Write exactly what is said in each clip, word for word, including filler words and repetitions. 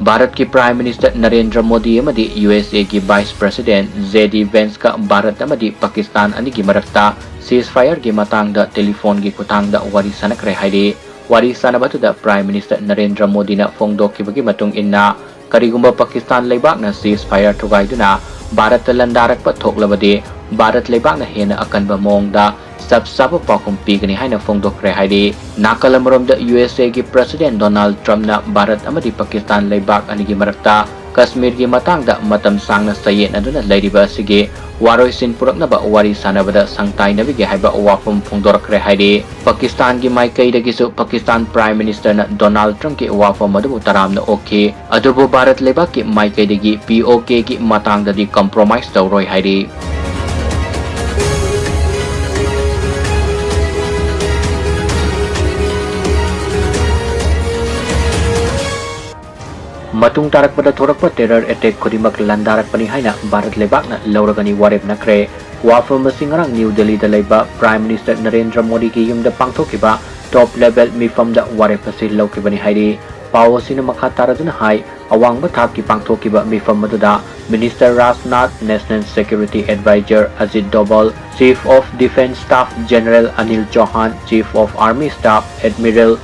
ꯚꯥꯔꯠꯀꯤ Prime Minister Narendra Modi ꯑꯃꯗꯤ U S ꯑꯦꯒꯤ Vice President ꯖꯦ ꯗꯤ ꯚꯦꯟꯁꯀ ꯚꯥꯔꯠ ꯑꯃꯗꯤ ꯄꯥꯀꯤꯁꯇꯥꯟ ꯑꯅꯤꯒꯤ ꯃꯔꯛꯇ ceasefire ꯒꯤ ꯃꯇꯥꯡꯗ telephone ꯒꯤ ꯈꯨꯠꯊꯥꯡꯗ ꯋꯥꯔꯤ ꯁꯥꯟꯅꯈ꯭ꯔꯦ ꯍꯥꯏꯔꯤ꯫ ꯋꯥꯔꯤ ꯁꯥꯟꯅꯕ ꯑꯗꯨꯗ Prime Minister ꯅꯔꯦꯟꯗ꯭ꯔ ꯃꯣꯗꯤꯅ ꯐꯣꯡꯗꯣꯛꯈꯤꯕꯒꯤ ꯃꯇꯨꯡ ꯏꯟꯅ, ꯀꯔꯤꯒꯨꯝꯕ ꯄꯥꯀꯤꯁꯇꯥꯟ ꯂꯩꯕꯥꯛꯅ ceasefire ꯊꯨꯒꯥꯏꯗꯨꯅ ꯚꯥꯔꯠꯇ ꯂꯥꯟꯗꯥꯔꯛꯄ ꯊꯣꯛꯂꯕꯗꯤ, ꯚꯥꯔꯠ ꯂꯩꯕꯥꯛꯅ ꯍꯦꯟꯅ ꯑꯀꯟꯕ ꯃꯑꯣꯡꯗ ꯆꯞ ꯆꯥꯕ ꯄꯥꯎꯈꯨꯝ ꯄꯤꯒꯅꯤ ꯍꯥꯏꯅ ꯐꯣꯡꯗꯣꯛꯈ꯭ꯔꯦ ꯍꯥꯏꯔꯤ꯫ ꯅꯥꯀꯜ ꯑꯃꯔꯣꯝꯗ, ꯌꯨ ꯑꯦꯁ ꯑꯦꯒꯤ President ꯗꯣꯅꯥꯜꯗ ꯇ꯭ꯔꯝꯞꯅ ꯚꯥꯔꯠ ꯑꯃꯗꯤ ꯄꯥꯀꯤꯁꯇꯥꯟ ꯂꯩꯕꯥꯛ ꯑꯅꯤꯒꯤ ꯃꯔꯛꯇ ꯀꯁꯃꯤꯔꯒꯤ ꯃꯇꯥꯡꯗ ꯃꯇꯝ ꯁꯥꯡꯅ ꯆꯌꯦꯠꯅꯗꯨꯅ ꯂꯩꯔꯤꯕ ꯑꯁꯤꯒꯤ ꯋꯥꯔꯣꯏꯁꯤꯟ ꯄꯨꯔꯛꯅꯕ ꯋꯥꯔꯤ ꯁꯥꯟꯅꯕꯗ ꯁꯪꯇꯥꯏꯅꯕꯤꯒꯦ ꯍꯥꯏꯕ ꯋꯥꯐꯝ ꯐꯣꯡꯗꯣꯔꯛꯈ꯭ꯔꯦ ꯍꯥꯏꯔꯤ꯫ ꯄꯥꯀꯤꯁꯇꯥꯟꯒꯤ ꯃꯥꯏꯀꯩꯗꯒꯤꯁꯨ ꯄꯥꯀꯤꯁꯇꯥꯟ Prime Minister ꯅ ꯗꯣꯅꯥꯜꯗ ꯇ꯭ꯔꯝꯞꯀꯤ ꯋꯥꯐꯝ ꯑꯗꯨꯕꯨ ꯇꯔꯥꯝꯅ ꯑꯣꯛꯈꯤ꯫ ꯑꯗꯨꯕꯨ ꯚꯥꯔꯠ ꯂꯩꯕꯥꯛꯀꯤ ꯃꯥꯏꯀꯩꯗꯒꯤ ꯄꯤ ꯑꯣ ꯀꯦ ꯒꯤ ꯃꯇꯥꯡꯗꯗꯤ compromise ꯇꯧꯔꯣꯏ ꯍꯥꯏꯔꯤ꯫ ꯃꯇꯨꯡ ꯇꯥꯔꯛꯄꯗ ꯊꯣꯔꯛꯄ terror attack ꯈꯨꯗꯤꯡꯃꯛ ꯂꯥꯟꯗꯥꯔꯛꯄꯅꯤ ꯍꯥꯏꯅ ꯚꯥꯔꯠ ꯂꯩꯕꯥꯛꯅ ꯂꯧꯔꯒꯅꯤ ꯋꯥꯔꯦꯞ ꯅꯈ꯭ꯔꯦ꯫ ꯋꯥꯐꯝ ꯑꯁꯤ ꯉꯔꯥꯡ ꯅ꯭ꯌꯨ ꯗꯦꯜꯂꯤꯗ ꯂꯩꯕ Prime Minister ꯅꯔꯦꯟꯗ꯭ꯔ ꯃꯣꯗꯤꯒꯤ ꯌꯨꯝꯗ ꯄꯥꯡꯊꯣꯛꯈꯤꯕ top level ꯃꯤꯐꯝꯗ ꯋꯥꯔꯦꯞ ꯑꯁꯤ ꯂꯧꯈꯤꯕꯅꯤ ꯍꯥꯏꯔꯤ꯫ ꯄꯥꯎ ꯑꯁꯤꯅ ꯃꯈꯥ ꯇꯥꯔꯗꯨꯅ ꯍꯥꯏ, ꯑꯋꯥꯡꯕ ꯊꯥꯛꯀꯤ ꯄꯥꯡꯊꯣꯛꯈꯤꯕ ꯃꯤꯐꯝ ꯑꯗꯨꯗ Minister Rajnath, National Security Advisor Ajit ꯗꯣꯚꯜ, Chief of Defence Staff General Anil ꯆꯧꯍꯥꯟ, Chief of Army Staff Admiral,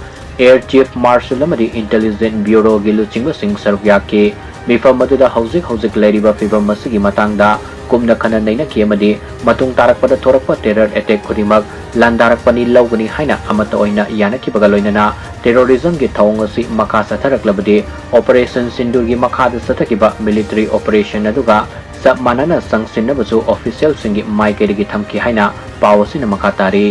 Air Chief Marshal ꯑꯃꯗꯤ Intelligence Bureau ꯒꯤ ꯂꯨꯆꯤꯡꯕꯁꯤꯡ ꯁꯔꯨꯛ ꯌꯥꯈꯤ꯫ ꯃꯤꯐꯝ ꯑꯗꯨꯗ ꯍꯧꯖꯤꯛ ꯍꯧꯖꯤꯛ ꯂꯩꯔꯤꯕ ꯐꯤꯕꯝ ꯑꯁꯤꯒꯤ ꯃꯇꯥꯡꯗ ꯀꯨꯞꯅ ꯈꯟꯅ ꯅꯩꯅꯈꯤ ꯑꯃꯗꯤ ꯃꯇꯨꯡ ꯇꯥꯔꯛꯄꯗ ꯊꯣꯔꯛꯄ terror attack ꯈꯨꯗꯤꯡꯃꯛ ꯂꯥꯟꯗꯥꯔꯛꯄꯅꯤ ꯂꯧꯒꯅꯤ ꯍꯥꯏꯅ ꯑꯃꯠꯇ ꯑꯣꯏꯅ ꯌꯥꯅꯈꯤꯕꯒ ꯂꯣꯏꯅꯅ terrorism ꯒꯤ ꯊꯧꯑꯣꯡ ꯑꯁꯤ ꯃꯈꯥ ꯆꯠꯊꯔꯛꯂꯕꯗꯤ Operation ꯁꯤꯟꯗꯨꯔꯒꯤ ꯃꯈꯥꯗ ꯆꯠꯊꯈꯤꯕ military operation ꯑꯗꯨꯒ ꯆꯞ ꯃꯥꯟꯅꯅ ꯆꯪꯁꯤꯟꯅꯕꯁꯨ official ꯁꯤꯡꯒꯤ ꯃꯥꯏꯀꯩꯗꯒꯤ ꯊꯝꯈꯤ ꯍꯥꯏꯅ ꯄꯥꯎ ꯑꯁꯤꯅ ꯃꯈꯥ ꯇꯥꯔꯤ꯫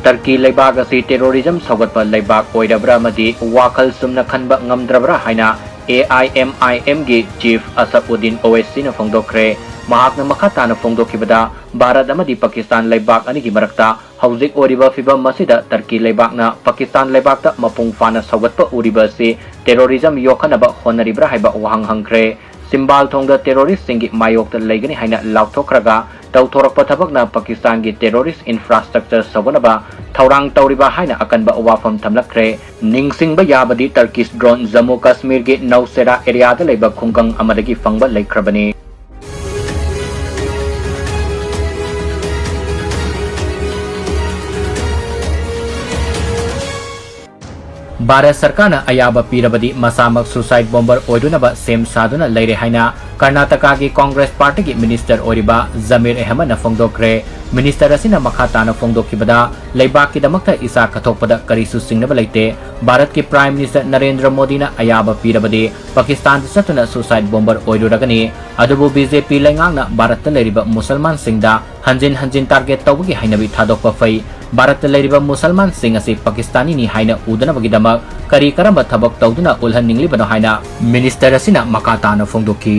ꯇꯔꯀꯤ ꯂꯩꯕꯥꯛ ꯑꯁꯤ terrorism ꯁꯧꯒꯠꯄ ꯂꯩꯕꯥꯛ ꯑꯣꯏꯔꯕ꯭ꯔꯥ ꯑꯃꯗꯤ ꯋꯥꯈꯜ ꯆꯨꯝꯅ ꯈꯟꯕ ꯉꯝꯗ꯭ꯔꯕ꯭ꯔꯥ ꯍꯥꯏꯅ A I M I M ꯒꯤ Chief ꯑꯁꯐ ꯎꯗꯤꯟ ꯑꯣꯋꯦꯁꯤꯅ ꯐꯣꯡꯗꯣꯛꯈ꯭ꯔꯦ꯫ ꯃꯍꯥꯛꯅ ꯃꯈꯥ ꯇꯥꯅ ꯐꯣꯡꯗꯣꯛꯈꯤꯕꯗ, ꯚꯥꯔꯠ ꯑꯃꯗꯤ ꯄꯥꯀꯤꯁꯇꯥꯟ ꯂꯩꯕꯥꯛ ꯑꯅꯤꯒꯤ ꯃꯔꯛꯇ ꯍꯧꯖꯤꯛ ꯑꯣꯏꯔꯤꯕ ꯐꯤꯕꯝ ꯑꯁꯤꯗ ꯇꯔꯀꯤ ꯂꯩꯕꯥꯛꯅ ꯄꯥꯀꯤꯁꯇꯥꯟ ꯂꯩꯕꯥꯛꯇ ꯃꯄꯨꯡ ꯐꯥꯅ ꯁꯧꯒꯠꯄ ꯎꯔꯤꯕ ꯑꯁꯤ terrorism ꯌꯣꯛꯈꯠꯅꯕ ꯍꯣꯠꯅꯔꯤꯕ꯭ꯔꯥ ꯍꯥꯏꯕ ꯋꯥꯍꯪ ꯍꯪꯈ꯭ꯔꯦ꯫ ꯆꯤꯝꯕꯥꯜ ꯊꯣꯡꯗ terroristꯁꯤꯡꯒꯤ ꯃꯥꯌꯣꯛꯇ ꯂꯩꯒꯅꯤ ꯍꯥꯏꯅ ꯂꯥꯎꯊꯣꯛꯈ꯭ꯔꯒ, ꯇꯧꯊꯣꯔꯛꯄ ꯊꯕꯛꯅ ꯄꯥꯀꯤꯁꯇꯥꯟꯒꯤ terrorist infrastructure ꯁꯧꯒꯠꯅꯕ ꯊꯧꯔꯥꯡ ꯇꯧꯔꯤꯕ ꯍꯥꯏꯅ ꯑꯀꯟꯕ ꯋꯥꯐꯝ ꯊꯝꯂꯛꯈ꯭ꯔꯦ꯫ ꯅꯤꯡꯁꯤꯡꯕ ꯌꯥꯕꯗꯤ, Turkish drone ꯖꯝꯃꯨ ꯀꯥꯁꯃꯤꯔꯒꯤ ꯅꯧꯁꯦꯔꯥ areaꯗ ꯂꯩꯕ ꯈꯨꯡꯒꯪ ꯑꯃꯗꯒꯤ ꯐꯪꯕ ꯂꯩꯈ꯭ꯔꯕꯅꯤ꯫ ꯚꯥꯔꯠ ꯁꯔꯀꯥꯔꯅ ꯑꯌꯥꯕ ꯄꯤꯔꯕꯗꯤ ꯃꯁꯥꯃꯛ suicide bomber ꯑꯣꯏꯔꯨꯅꯕ ꯁꯦꯝ ꯁꯥꯗꯨꯅ ꯂꯩꯔꯦ ꯍꯥꯏꯅ ꯀꯔꯅꯥꯇꯀꯥꯒꯤ ꯀꯣꯡꯒ꯭ꯔꯦꯁ ꯄꯥꯔꯇꯤꯒꯤ minister ꯑꯣꯏꯔꯤꯕ ꯖꯃꯤꯔ ꯑꯍꯃꯗꯅ ꯐꯣꯡꯗꯣꯛꯈ꯭ꯔꯦ꯫ Minister ꯑꯁꯤꯅ ꯃꯈꯥ ꯇꯥꯅ ꯐꯣꯡꯗꯣꯛꯈꯤꯕꯗ, ꯂꯩꯕꯥꯛꯀꯤꯗꯃꯛꯇ ꯏꯁꯥ ꯀꯠꯊꯣꯛꯄꯗ ꯀꯔꯤꯁꯨ ꯆꯤꯡꯅꯕ ꯂꯩꯇꯦ꯫ ꯚꯥꯔꯠꯀꯤ Prime Minister ꯅꯔꯦꯟꯗ꯭ꯔ ꯃꯣꯗꯤꯅ ꯑꯌꯥꯕ ꯄꯤꯔꯕꯗꯤ ꯄꯥꯀꯤꯁꯇꯥꯟꯗ ꯆꯠꯇꯨꯅ suicide bomber ꯑꯣꯏꯔꯨꯔꯒꯅꯤ꯫ ꯑꯗꯨꯕꯨ BJP ꯂꯩꯉꯥꯛꯅ ꯚꯥꯔꯠꯇ ꯂꯩꯔꯤꯕ ꯃꯨꯁꯜꯃꯥꯟꯁꯤꯡꯗ ꯍꯟꯖꯤꯟ ꯍꯟꯖꯤꯟ target ꯇꯧꯕꯒꯤ ꯍꯩꯅꯕꯤ ꯊꯥꯗꯣꯛꯄ ꯐꯩ꯫ ꯚꯥꯔꯠꯇ ꯂꯩꯔꯤꯕ ꯃꯨꯁꯜꯃꯥꯟꯁꯤꯡ ꯑꯁꯤ ꯄꯥꯀꯤꯁꯇꯥꯅꯤꯅꯤ ꯍꯥꯏꯅ ꯎꯗꯅꯕꯒꯤꯗꯃꯛ ꯀꯔꯤ ꯀꯔꯝꯕ ꯊꯕꯛ ꯇꯧꯗꯨꯅ ꯎꯠꯍꯟꯅꯤꯡꯂꯤꯕꯅꯣ ꯍꯥꯏꯅ minister ꯑꯁꯤꯅ ꯃꯈꯥ ꯇꯥꯅ ꯐꯣꯡꯗꯣꯛꯈꯤ꯫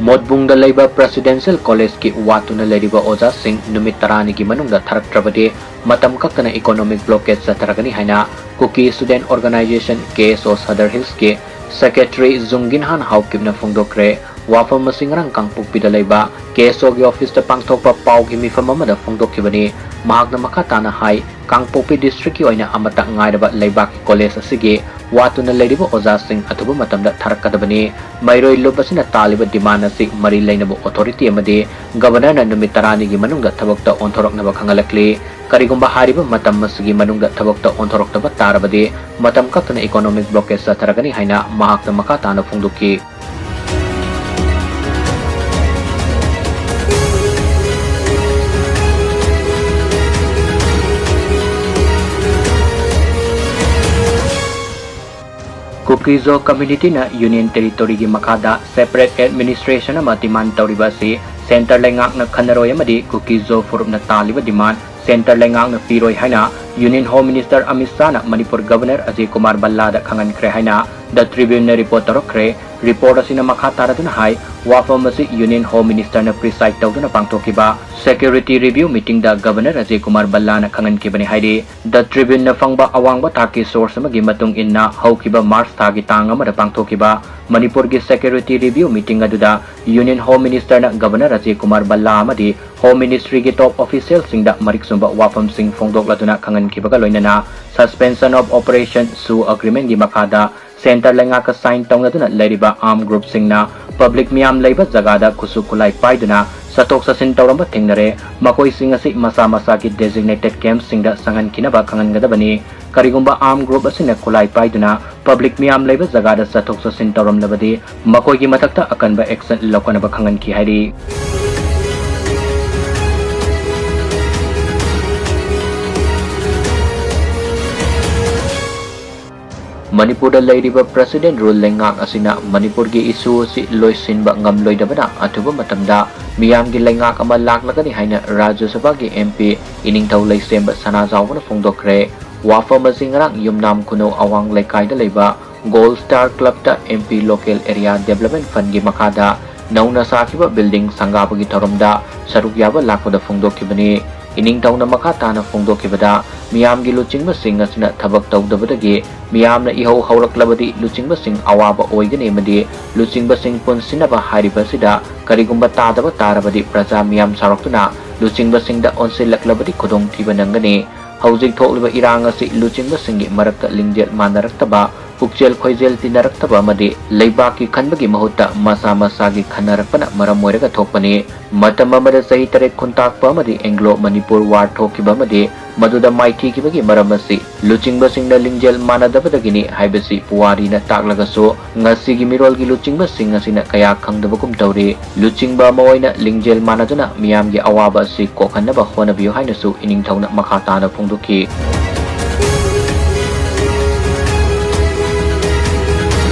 ꯃꯣꯠꯕꯨꯡꯗ ꯂꯩꯕ Presidential Collegeꯀꯤ ꯋꯥꯠꯇꯨꯅ ꯂꯩꯔꯤꯕ ꯑꯣꯖꯥꯁꯤꯡ ꯅꯨꯃꯤꯠ ꯇꯔꯥꯅꯤꯒꯤ ꯃꯅꯨꯡꯗ ꯊꯥꯔꯛꯇ꯭ꯔꯕꯗꯤ ꯃꯇꯝ ꯀꯛꯇꯅ economic blockade ꯆꯠꯊꯔꯒꯅꯤ ꯍꯥꯏꯅ Kuki Student Organisation, KSO Sadar Hillsꯀꯤ secretary ꯖꯨꯡꯒꯤꯟꯍꯥꯟ ꯍꯥꯎꯀꯤꯞꯅ ꯐꯣꯡꯗꯣꯛꯈ꯭ꯔꯦ꯫ ꯋꯥꯐꯝ ꯑꯁꯤ ꯉꯔꯥꯡ ꯀꯥꯡꯄꯣꯛꯄꯤꯗ ꯂꯩꯕ KSOꯒꯤ officeꯇ ꯄꯥꯡꯊꯣꯛꯄ ꯄꯥꯎꯒꯤ ꯃꯤꯐꯝ ꯑꯃꯗ ꯐꯣꯡꯗꯣꯛꯈꯤꯕꯅꯤ꯫ ꯃꯍꯥꯛꯅ ꯃꯈꯥ ꯇꯥꯅ ꯍꯥꯏ, ꯀꯥꯡꯄꯣꯛꯄꯤ districtꯀꯤ ꯑꯣꯏꯅ ꯑꯃꯠꯇ ꯉꯥꯏꯔꯕ ꯂꯩꯕꯥꯛꯀꯤ college ꯑꯁꯤꯒꯤ ꯋꯥꯠꯇꯨꯅ ꯂꯩꯔꯤꯕ ꯑꯣꯖꯥꯁꯤꯡ ꯑꯊꯨꯕ ꯃꯇꯝꯗ ꯊꯥꯔꯛꯀꯗꯕꯅꯤ꯫ ꯃꯩꯔꯣꯏ ꯂꯨꯞ ꯑꯁꯤꯅ ꯇꯥꯜꯂꯤꯕ demand ꯑꯁꯤ ꯃꯔꯤ ꯂꯩꯅꯕ authority ꯑꯃꯗꯤ governorꯅ ꯅꯨꯃꯤꯠ ꯇꯔꯥꯅꯤꯒꯤ ꯃꯅꯨꯡꯗ ꯊꯕꯛꯇ ꯑꯣꯟꯊꯣꯔꯛꯅꯕ ꯈꯪꯍꯜꯂꯛꯂꯤ꯫ ꯀꯔꯤꯒꯨꯝꯕ ꯍꯥꯏꯔꯤꯕ ꯃꯇꯝ ꯑꯁꯤꯒꯤ ꯃꯅꯨꯡꯗ ꯊꯕꯛꯇ ꯑꯣꯟꯊꯣꯔꯛꯇꯕ ꯇꯥꯔꯕꯗꯤ, ꯃꯇꯝ ꯀꯛꯇꯅ economic blockade ꯆꯠꯊꯔꯒꯅꯤ ꯍꯥꯏꯅ ꯃꯍꯥꯛꯅ ꯃꯈꯥ ꯇꯥꯅ ꯐꯣꯡꯗꯣꯛꯈꯤ꯫ ꯀꯨꯀꯤ-ꯖꯣ communityꯅ Union Territoryꯒꯤ ꯃꯈꯥꯗ separate administration ꯑꯃ demand ꯇꯧꯔꯤꯕ ꯑꯁꯤ centre ꯂꯩꯉꯥꯛꯅ ꯈꯟꯅꯔꯣꯏ ꯑꯃꯗꯤ ꯀꯨꯀꯤ-ꯖꯣ ꯐꯨꯔꯨꯞꯅ ꯇꯥꯜꯂꯤꯕ demand centre ꯂꯩꯉꯥꯛꯅ ꯄꯤꯔꯣꯏ ꯍꯥꯏꯅ Union Home Minister Amit ꯁꯥꯍꯅ Manipur Governor Ajay Kumar ꯚꯜꯂꯥꯗ ꯈꯪꯍꯟꯈ꯭ꯔꯦ ꯍꯥꯏꯅ The Tribuneꯅ report ꯇꯧꯔꯛꯈ꯭ꯔꯦ꯫ Report ꯑꯁꯤꯅ ꯃꯈꯥ ꯇꯥꯔꯗꯨꯅ ꯍꯥꯏ, ꯋꯥꯐꯝ ꯑꯁꯤ Union Home Minister ꯅ preside ꯇꯧꯗꯨꯅ ꯄꯥꯡꯊꯣꯛꯈꯤꯕ security review meeting ꯗ Governor ꯑꯖꯌ ꯀꯨꯃꯥꯔ ꯚꯜꯂꯥꯅ ꯈꯪꯍꯟꯈꯤꯕꯅꯤ ꯍꯥꯏꯔꯤ꯫ The Tribune ꯅ ꯐꯪꯕ ꯑꯋꯥꯡꯕ ꯊꯥꯛꯀꯤ source ꯑꯃꯒꯤ ꯃꯇꯨꯡ ꯏꯟꯅ, ꯍꯧꯈꯤꯕ March ꯊꯥꯒꯤ ꯇꯥꯡ ꯑꯃꯗ ꯄꯥꯡꯊꯣꯛꯈꯤꯕ ꯃꯅꯤꯄꯨꯔꯒꯤ security review meeting ꯑꯗꯨꯗ Union Home Minister ꯅ Governor ꯑꯖꯌ ꯀꯨꯃꯥꯔ ꯚꯜꯂꯥ ꯑꯃꯗꯤ Home Ministry ꯒꯤ top official ꯁꯤꯡꯗ ꯃꯔꯤꯛ ꯆꯨꯝꯕ ꯋꯥꯐꯝꯁꯤꯡ ꯐꯣꯡꯗꯣꯛꯂꯗꯨꯅ ꯈꯪꯍꯟꯈꯤꯕꯒ ꯂꯣꯏꯅꯅ Suspension of Operation ꯁꯨ agreement ꯒꯤ ꯃꯈꯥꯗ Centre ꯂꯩꯉꯥꯛꯀ sign ꯇꯧꯅꯗꯨꯅ ꯂꯩꯔꯤꯕ armed group ꯁꯤꯡꯅ public ꯃꯤꯌꯥꯝ ꯂꯩꯕ ꯖꯒꯥꯗ ꯈꯨꯠꯁꯨ ꯈꯨꯠꯂꯥꯏ ꯄꯥꯏꯗꯨꯅ ꯆꯠꯊꯣꯛ ꯆꯠꯁꯤꯟ ꯇꯧꯔꯝꯕ ꯊꯦꯡꯅꯔꯦ꯫ ꯃꯈꯣꯏꯁꯤꯡ ꯑꯁꯤ ꯃꯁꯥ ꯃꯁꯥꯒꯤ designated camp ꯁꯤꯡꯗ ꯆꯪꯍꯟꯈꯤꯅꯕ ꯈꯪꯍꯟꯒꯗꯕꯅꯤ꯫ ꯀꯔꯤꯒꯨꯝꯕ armed group ꯑꯁꯤꯅ ꯈꯨꯠꯂꯥꯏ ꯄꯥꯏꯗꯨꯅ public ꯃꯤꯌꯥꯝ ꯂꯩꯕ ꯖꯒꯥꯗ ꯆꯠꯊꯣꯛ ꯆꯠꯁꯤꯟ ꯇꯧꯔꯝꯂꯕꯗꯤ ꯃꯈꯣꯏꯒꯤ ꯃꯊꯛꯇ ꯑꯀꯟꯕ action ꯂꯧꯈꯠꯅꯕ ꯈꯪꯍꯟꯈꯤ ꯍꯥꯏꯔꯤ꯫ ꯃꯅꯤꯄꯨꯔꯗ ꯂꯩꯔꯤꯕ President Rule ꯂꯩꯉꯥꯛ ꯑꯁꯤꯅ ꯃꯅꯤꯄꯨꯔꯒꯤ issue ꯑꯁꯤ ꯂꯣꯏꯁꯤꯟꯕ ꯉꯝꯂꯣꯏꯗꯕꯅ ꯑꯊꯨꯕ ꯃꯇꯝꯗ ꯃꯤꯌꯥꯝꯒꯤ ꯂꯩꯉꯥꯛ ꯑꯃ ꯂꯥꯛꯂꯒꯅꯤ ꯍꯥꯏꯅ ꯔꯥꯖ꯭ꯌ ꯁꯚꯥꯒꯤ MP ꯏꯅꯤꯡꯊꯧ ꯂꯩꯁꯦꯝꯕ ꯁꯅꯥꯖꯥꯎꯕꯅ ꯐꯣꯡꯗꯣꯛꯈ꯭ꯔꯦ꯫ ꯋꯥꯐꯝ ꯑꯁꯤ ꯉꯔꯥꯡ ꯌꯨꯝꯅꯥꯝ ꯈꯨꯅꯧ ꯑꯋꯥꯡ ꯂꯩꯀꯥꯏꯗ ꯂꯩꯕ Gold Star Club ꯇ MP Local Area Development Fund ꯒꯤ ꯃꯈꯥꯗ ꯅꯧꯅ ꯁꯥꯈꯤꯕ building ꯁꯪꯒꯥꯕꯒꯤ ꯊꯧꯔꯝꯗ ꯁꯔꯨꯛ ꯌꯥꯕ ꯂꯥꯛꯄꯗ ꯐꯣꯡꯗꯣꯛꯈꯤꯕꯅꯤ꯫ ꯏꯅꯤꯡꯊꯧꯅ ꯃꯈꯥ ꯇꯥꯅ ꯐꯣꯡꯗꯣꯛꯈꯤꯕꯗ, ꯃꯤꯌꯥꯝꯒꯤ ꯂꯨꯆꯤꯡꯕꯁꯤꯡ ꯑꯁꯤꯅ ꯊꯕꯛ ꯇꯧꯗꯕꯗꯒꯤ ꯃꯤꯌꯥꯝꯅ ꯏꯍꯧ ꯍꯧꯔꯛꯂꯕꯗꯤ ꯂꯨꯆꯤꯡꯕꯁꯤꯡ ꯑꯋꯥꯕ ꯑꯣꯏꯒꯅꯤ ꯑꯃꯗꯤ ꯂꯨꯆꯤꯡꯕꯁꯤꯡ ꯄꯨꯟꯁꯤꯟꯅꯕ ꯍꯥꯏꯔꯤꯕ ꯑꯁꯤꯗ ꯀꯔꯤꯒꯨꯝꯕ ꯇꯥꯗꯕ ꯇꯥꯔꯕꯗꯤ ꯄ꯭ꯔꯖꯥ ꯃꯤꯌꯥꯝ ꯁꯥꯎꯔꯛꯇꯨꯅ ꯂꯨꯆꯤꯡꯕꯁꯤꯡꯗ ꯑꯣꯟꯁꯤꯜꯂꯛꯂꯕꯗꯤ ꯈꯨꯗꯣꯡꯊꯤꯕ ꯅꯪꯒꯅꯤ꯫ ꯍꯧꯖꯤꯛ ꯊꯣꯛꯂꯤꯕ ꯏꯔꯥꯡ ꯑꯁꯤ ꯂꯨꯆꯤꯡꯕꯁꯤꯡꯒꯤ ꯃꯔꯛꯇ ꯂꯤꯡꯖꯦꯜ ꯃꯥꯟꯅꯔꯛꯇꯕ, ꯄꯨꯛꯆꯦꯜ ꯈꯣꯏꯖꯦꯜ ꯇꯤꯟꯅꯔꯛꯇꯕ ꯑꯃꯗꯤ ꯂꯩꯕꯥꯛꯀꯤ ꯈꯟꯕꯒꯤ ꯃꯍꯨꯠꯇ ꯃꯁꯥ ꯃꯁꯥꯒꯤ ꯈꯟꯅꯔꯛꯄꯅ ꯃꯔꯝ ꯑꯣꯏꯔꯒ ꯊꯣꯛꯄꯅꯤ꯫ ꯃꯇꯝ ꯑꯃꯗ ꯆꯍꯤ ꯇꯔꯦꯠ ꯈꯨꯟꯇꯥꯛꯄ ꯑꯃꯗꯤ Anglo Manipur War ꯊꯣꯛꯈꯤꯕ ꯑꯃꯗꯤ ꯃꯗꯨꯗ ꯃꯥꯏꯊꯤꯈꯤꯕꯒꯤ ꯃꯔꯝ ꯑꯁꯤ ꯂꯨꯆꯤꯡꯕꯁꯤꯡꯅ ꯂꯤꯡꯖꯦꯜ ꯃꯥꯟꯅꯗꯕꯗꯒꯤꯅꯤ ꯍꯥꯏꯕꯁꯤ ꯄꯨꯋꯥꯔꯤꯅ ꯇꯥꯛꯂꯒꯁꯨ, ꯉꯁꯤꯒꯤ ꯃꯤꯔꯣꯜꯒꯤ ꯂꯨꯆꯤꯡꯕꯁꯤꯡ ꯑꯁꯤꯅ ꯀꯌꯥ ꯈꯪꯗꯕꯒꯨꯝ ꯇꯧꯔꯤ꯫ ꯂꯨꯆꯤꯡꯕ ꯑꯃ ꯑꯣꯏꯅ ꯂꯤꯡꯖꯦꯜ ꯃꯥꯟꯅꯗꯨꯅ ꯃꯤꯌꯥꯝꯒꯤ ꯑꯋꯥꯕ ꯑꯁꯤ ꯀꯣꯛꯍꯟꯅꯕ ꯍꯣꯠꯅꯕꯤꯌꯨ ꯍꯥꯏꯅꯁꯨ ꯏꯅꯤꯡꯊꯧꯅ ꯃꯈꯥ ꯇꯥꯅ ꯐꯣꯡꯗꯣꯛꯈꯤ꯫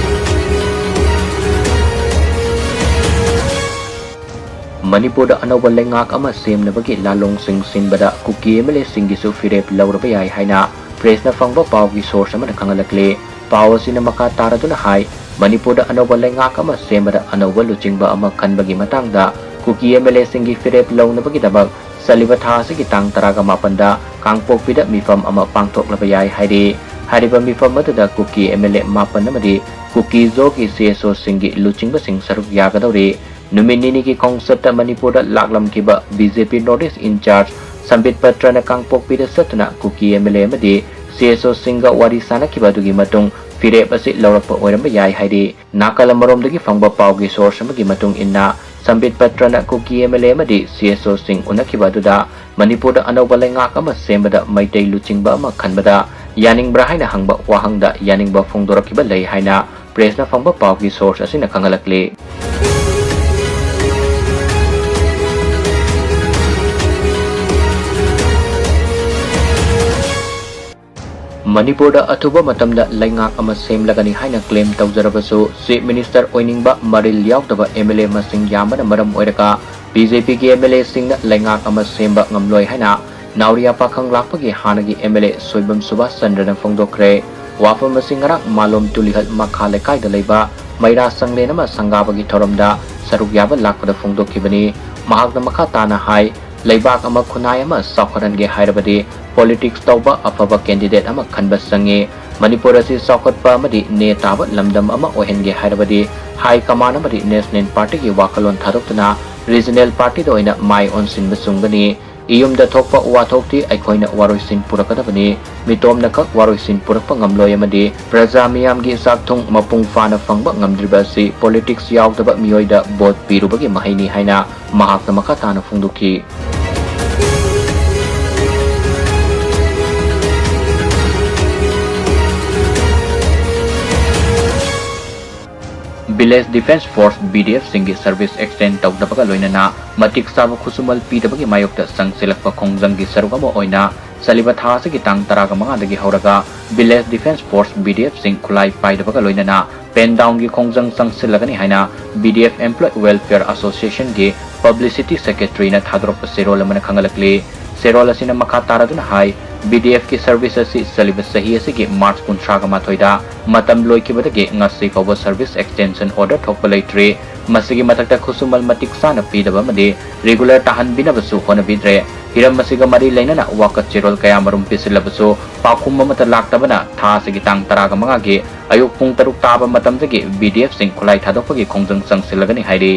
ꯃꯅꯤꯄꯨꯔꯗ ꯑꯅꯧꯕ ꯂꯩꯉꯥꯛ ꯑꯃ ꯁꯦꯝꯅꯕꯒꯤ ꯂꯥꯂꯣꯡꯁꯤꯡ ꯁꯤꯟꯕꯗ ꯀꯨꯀꯤ MLA ꯁꯤꯡꯒꯤꯁꯨ ꯐꯤꯔꯦꯞ ꯂꯧꯔꯕ ꯌꯥꯏ ꯍꯥꯏꯅ press ꯅ ꯐꯪꯕ ꯄꯥꯎꯒꯤ source ꯑꯃꯅ ꯈꯪꯍꯜꯂꯛꯂꯤ꯫ ꯄꯥꯎ ꯑꯁꯤꯅ ꯃꯈꯥ ꯇꯥꯔꯗꯨꯅ ꯍꯥꯏ, ꯃꯅꯤꯄꯨꯔꯗ ꯑꯅꯧꯕ ꯂꯩꯉꯥꯛ ꯑꯃ ꯁꯦꯝꯕꯗ ꯑꯅꯧꯕ ꯂꯨꯆꯤꯡꯕ ꯑꯃ ꯈꯟꯕꯒꯤ ꯃꯇꯥꯡꯗ ꯀꯨꯀꯤ MLAꯁꯤꯡꯒꯤ ꯐꯤꯔꯦꯞ ꯂꯧꯅꯕꯒꯤꯗꯃꯛ ꯆꯠꯂꯤꯕ ꯊꯥ ꯑꯁꯤꯒꯤ ꯇꯥꯡ ꯇꯔꯥꯒ ꯃꯥꯄꯟꯗ ꯀꯥꯡꯄꯣꯛꯄꯤꯗ ꯃꯤꯐꯝ ꯑꯃ ꯄꯥꯡꯊꯣꯛꯂꯕ ꯌꯥꯏ ꯍꯥꯏꯔꯤ꯫ ꯍꯥꯏꯔꯤꯕ ꯃꯤꯐꯝ ꯑꯗꯨꯗ ꯀꯨꯀꯤ MLA ꯃꯥꯄꯟ ꯑꯃꯗꯤ ꯀꯨꯀꯤ ꯖꯣꯒꯤ CSOꯁꯤꯡꯒꯤ ꯂꯨꯆꯤꯡꯕꯁꯤꯡ ꯁꯔꯨꯛ ꯌꯥꯒꯗꯧꯔꯤ꯫ ꯅꯨꯃꯤꯠ ꯅꯤꯅꯤꯒꯤ ꯈꯣꯡꯆꯠꯇ ꯃꯅꯤꯄꯨꯔꯗ ꯂꯥꯛꯂꯝꯈꯤꯕ BJP North East in charge ꯁꯝꯕꯤꯠ ꯄꯇ꯭ꯔꯅ ꯀꯥꯡꯄꯣꯛꯄꯤꯗ ꯆꯠꯇꯨꯅ ꯀꯨꯀꯤ MLA ꯑꯃꯗꯤ CSOꯁꯤꯡꯒ ꯋꯥꯔꯤ ꯁꯥꯅꯈꯤꯕ ꯑꯗꯨꯒꯤ ꯃꯇꯨꯡ ꯐꯤꯔꯦꯞ ꯑꯁꯤ ꯂꯧꯔꯛꯄ ꯑꯣꯏꯔꯝꯕ ꯌꯥꯏ ꯍꯥꯏꯔꯤ꯫ ꯅꯥꯀꯜ ꯑꯃꯔꯣꯝꯗꯒꯤ ꯐꯪꯕ ꯄꯥꯎꯒꯤ source ꯑꯃꯒꯤ ꯃꯇꯨꯡ ꯏꯟꯅ, ꯁꯝꯕꯤꯠ ꯄꯇ꯭ꯔꯅ ꯀꯨꯀꯤ MLA ꯑꯃꯗꯤ CSOꯁꯤꯡ ꯎꯅꯈꯤꯕ ꯑꯗꯨꯗ ꯃꯅꯤꯄꯨꯔꯗ ꯑꯅꯧꯕ ꯂꯩꯉꯥꯛ ꯑꯃ ꯁꯦꯝꯕꯗ ꯃꯩꯇꯩ ꯂꯨꯆꯤꯡꯕ ꯑꯃ ꯈꯟꯕꯗ ꯌꯥꯅꯤꯡꯕ꯭ꯔꯥ ꯍꯥꯏꯅ ꯍꯪꯕ ꯋꯥꯍꯪꯗ ꯌꯥꯅꯤꯡꯕ ꯐꯣꯡꯗꯣꯔꯛꯈꯤꯕ ꯂꯩ ꯍꯥꯏꯅ pressꯅ ꯐꯪꯕ ꯄꯥꯎꯒꯤ source ꯑꯁꯤꯅ ꯈꯪꯍꯜꯂꯛꯂꯤ꯫ ꯃꯅꯤꯄꯨꯔꯗ ꯑꯊꯨꯕ ꯃꯇꯝꯗ ꯂꯩꯉꯥꯛ ꯑꯃ ꯁꯦꯝꯂꯒꯅꯤ ꯍꯥꯏꯅ claim ꯇꯧꯖꯔꯕꯁꯨ, Chief Minister ꯑꯣꯏꯅꯤꯡꯕ ꯃꯔꯤꯜ ꯌꯥꯎꯗꯕ MLA ꯃꯁꯤꯡ ꯌꯥꯝꯕꯅ ꯃꯔꯝ ꯑꯣꯏꯔꯒ BJPꯒꯤ MLAꯁꯤꯡꯅ ꯂꯩꯉꯥꯛ ꯑꯃ ꯁꯦꯝꯕ ꯉꯝꯂꯣꯏ ꯍꯥꯏꯅ ꯅꯥꯎꯔꯤꯌꯥ ꯄꯥꯈꯪ ꯂꯥꯛꯄꯒꯤ ꯍꯥꯟꯅꯒꯤ MLA ꯁꯣꯏꯕꯝ ꯁꯨꯕꯥꯁ ꯆꯟꯗ꯭ꯔꯅ ꯐꯣꯡꯗꯣꯛꯈ꯭ꯔꯦ꯫ ꯋꯥꯐꯝ ꯑꯁꯤ ꯉꯔꯥꯡ ꯃꯥꯂꯣꯝ ꯇꯨꯂꯤꯍꯜ ꯃꯈꯥ ꯂꯩꯀꯥꯏꯗ ꯂꯩꯕ ꯃꯩꯔꯥ ꯆꯪꯂꯦꯟ ꯑꯃ ꯁꯪꯒꯥꯕꯒꯤ ꯊꯧꯔꯝꯗ ꯁꯔꯨꯛ ꯌꯥꯕ ꯂꯥꯛꯄꯗ ꯐꯣꯡꯗꯣꯛꯈꯤꯕꯅꯤ꯫ ꯃꯍꯥꯛꯅ ꯃꯈꯥ ꯇꯥꯅ ꯍꯥꯏ, ꯂꯩꯕꯥꯛ ꯑꯃ ꯈꯨꯟꯅꯥꯏ ꯑꯃ ꯆꯥꯎꯈꯠꯍꯟꯒꯦ ꯍꯥꯏꯔꯕꯗꯤ politics ꯇꯧꯕ ꯑꯐꯕ candidate ꯑꯃ ꯈꯟꯕ ꯆꯪꯉꯤ꯫ ꯃꯅꯤꯄꯨꯔ ꯑꯁꯤ ꯆꯥꯎꯈꯠꯄ ꯑꯃꯗꯤ ꯅꯦ ꯇꯥꯕ ꯂꯝꯗꯝ ꯑꯃ ꯑꯣꯏꯍꯟꯒꯦ ꯍꯥꯏꯔꯕꯗꯤ high command ꯑꯃꯗꯤ national partyꯒꯤ ꯋꯥꯈꯜꯂꯣꯟ ꯊꯥꯗꯣꯛꯇꯨꯅ regional partyꯗ ꯑꯣꯏꯅ ꯃꯥꯏ ꯑꯣꯟꯁꯤꯟꯕ ꯆꯨꯝꯒꯅꯤ꯫ ꯏꯌꯨꯝꯗ ꯊꯣꯛꯄ ꯋꯥꯊꯣꯛꯇꯤ ꯑꯩꯈꯣꯏꯅ ꯋꯥꯔꯣꯏꯁꯤꯟ ꯄꯨꯔꯛꯀꯗꯕꯅꯤ꯫ ꯃꯤꯇꯣꯝꯅꯈꯛ ꯋꯥꯔꯣꯏꯁꯤꯟ ꯄꯨꯔꯛꯄ ꯉꯝꯂꯣꯏ ꯑꯃꯗꯤ ꯄ꯭ꯔꯖꯥ ꯃꯤꯌꯥꯝꯒꯤ ꯆꯥꯛꯊꯨꯡ ꯃꯄꯨꯡ ꯐꯥꯅ ꯐꯪꯕ ꯉꯝꯗ꯭ꯔꯤꯕ ꯑꯁꯤ politics ꯌꯥꯎꯗꯕ ꯃꯤꯑꯣꯏꯗ vote ꯄꯤꯔꯨꯕꯒꯤ ꯃꯍꯩꯅꯤ ꯍꯥꯏꯅ ꯃꯍꯥꯛꯅ ꯃꯈꯥ ꯇꯥꯅ ꯐꯣꯡꯗꯣꯛꯈꯤ꯫ Village Defence Force, VDFꯁꯤꯡꯒꯤ service extend ꯇꯧꯗꯕꯒ ꯂꯣꯏꯅꯅ ꯃꯇꯤꯛ ꯆꯥꯕ ꯈꯨꯠꯁꯨꯃꯜ ꯄꯤꯗꯕꯒꯤ ꯃꯥꯌꯣꯛꯇ ꯆꯪꯁꯤꯜꯂꯛꯄ ꯈꯣꯡꯖꯪꯒꯤ ꯁꯔꯨꯛ ꯑꯃ ꯑꯣꯏꯅ ꯆꯠꯂꯤꯕ ꯊꯥ ꯑꯁꯤꯒꯤ ꯇꯥꯡ ꯇꯔꯥꯒ ꯃꯉꯥꯗꯒꯤ ꯍꯧꯔꯒ Village Defence Force, VDFꯁꯤꯡ ꯈꯨꯠꯂꯥꯏ ꯄꯥꯏꯗꯕꯒ ꯂꯣꯏꯅꯅ pen downꯒꯤ ꯈꯣꯡꯖꯪ ꯆꯪꯁꯤꯜꯂꯒꯅꯤ ꯍꯥꯏꯅ VDF Employee Welfare Associationꯒꯤ publicity secretaryꯅ ꯊꯥꯗꯣꯔꯛꯄ ꯆꯦꯔꯣꯜ ꯑꯃꯅ ꯈꯪꯍꯜꯂꯛꯂꯤ꯫ ꯆꯦꯔꯣꯜ ꯑꯁꯤꯅ ꯃꯈꯥ ꯇꯥꯔꯗꯨꯅ ꯍꯥꯏ, ꯕꯤ ꯗꯤ ꯑꯦꯐꯀꯤ ꯁꯔꯚꯤꯁ ꯑꯁꯤ ꯆꯠꯂꯤꯕ ꯆꯍꯤ ꯑꯁꯤꯒꯤ ꯃꯥꯔꯆ ꯀꯨꯟꯊ꯭ꯔꯥꯒ ꯃꯥꯊꯣꯏꯗ ꯃꯇꯝ ꯂꯣꯏꯈꯤꯕꯗꯒꯤ ꯉꯁꯤ ꯐꯥꯎꯕ ꯁꯔꯚꯤꯁ ꯑꯦꯛꯁꯇꯦꯟꯁꯟ ꯑꯣꯔꯗꯔ ꯊꯣꯛꯄ ꯂꯩꯇ꯭ꯔꯤ꯫ ꯃꯁꯤꯒꯤ ꯃꯊꯛꯇ ꯈꯨꯠꯁꯨꯃꯟ ꯃꯇꯤꯛ ꯆꯥꯅ ꯄꯤꯗꯕ ꯑꯃꯗꯤ ꯔꯤꯒꯨꯂꯔ ꯇꯥꯍꯟꯕꯤꯅꯕꯁꯨ ꯍꯣꯠꯅꯕꯤꯗ꯭ꯔꯦ꯫ ꯍꯤꯔꯝ ꯑꯁꯤꯒ ꯃꯔꯤ ꯂꯩꯅꯅ ꯋꯥꯀꯠ ꯆꯦꯔꯣꯜ ꯀꯌꯥꯃꯔꯨꯝ ꯄꯤꯁꯤꯜꯂꯕꯁꯨ ꯄꯥꯎꯈꯨꯝ ꯑꯃꯠꯇ ꯂꯥꯛꯇꯕꯅ ꯊꯥ ꯑꯁꯤꯒꯤ ꯇꯥꯡ ꯇꯔꯥꯒ ꯃꯉꯥꯒꯤ ꯑꯌꯨꯛ ꯄꯨꯡ ꯇꯔꯨꯛ ꯇꯥꯕ ꯃꯇꯝꯗꯒꯤ ꯕꯤ ꯗꯤ ꯑꯦꯐꯁꯤꯡ ꯈꯨꯠꯂꯥꯏ ꯊꯥꯗꯣꯛꯄꯒꯤ ꯈꯣꯡꯖꯪ ꯆꯪꯁꯤꯜꯂꯒꯅꯤ ꯍꯥꯏꯔꯤ꯫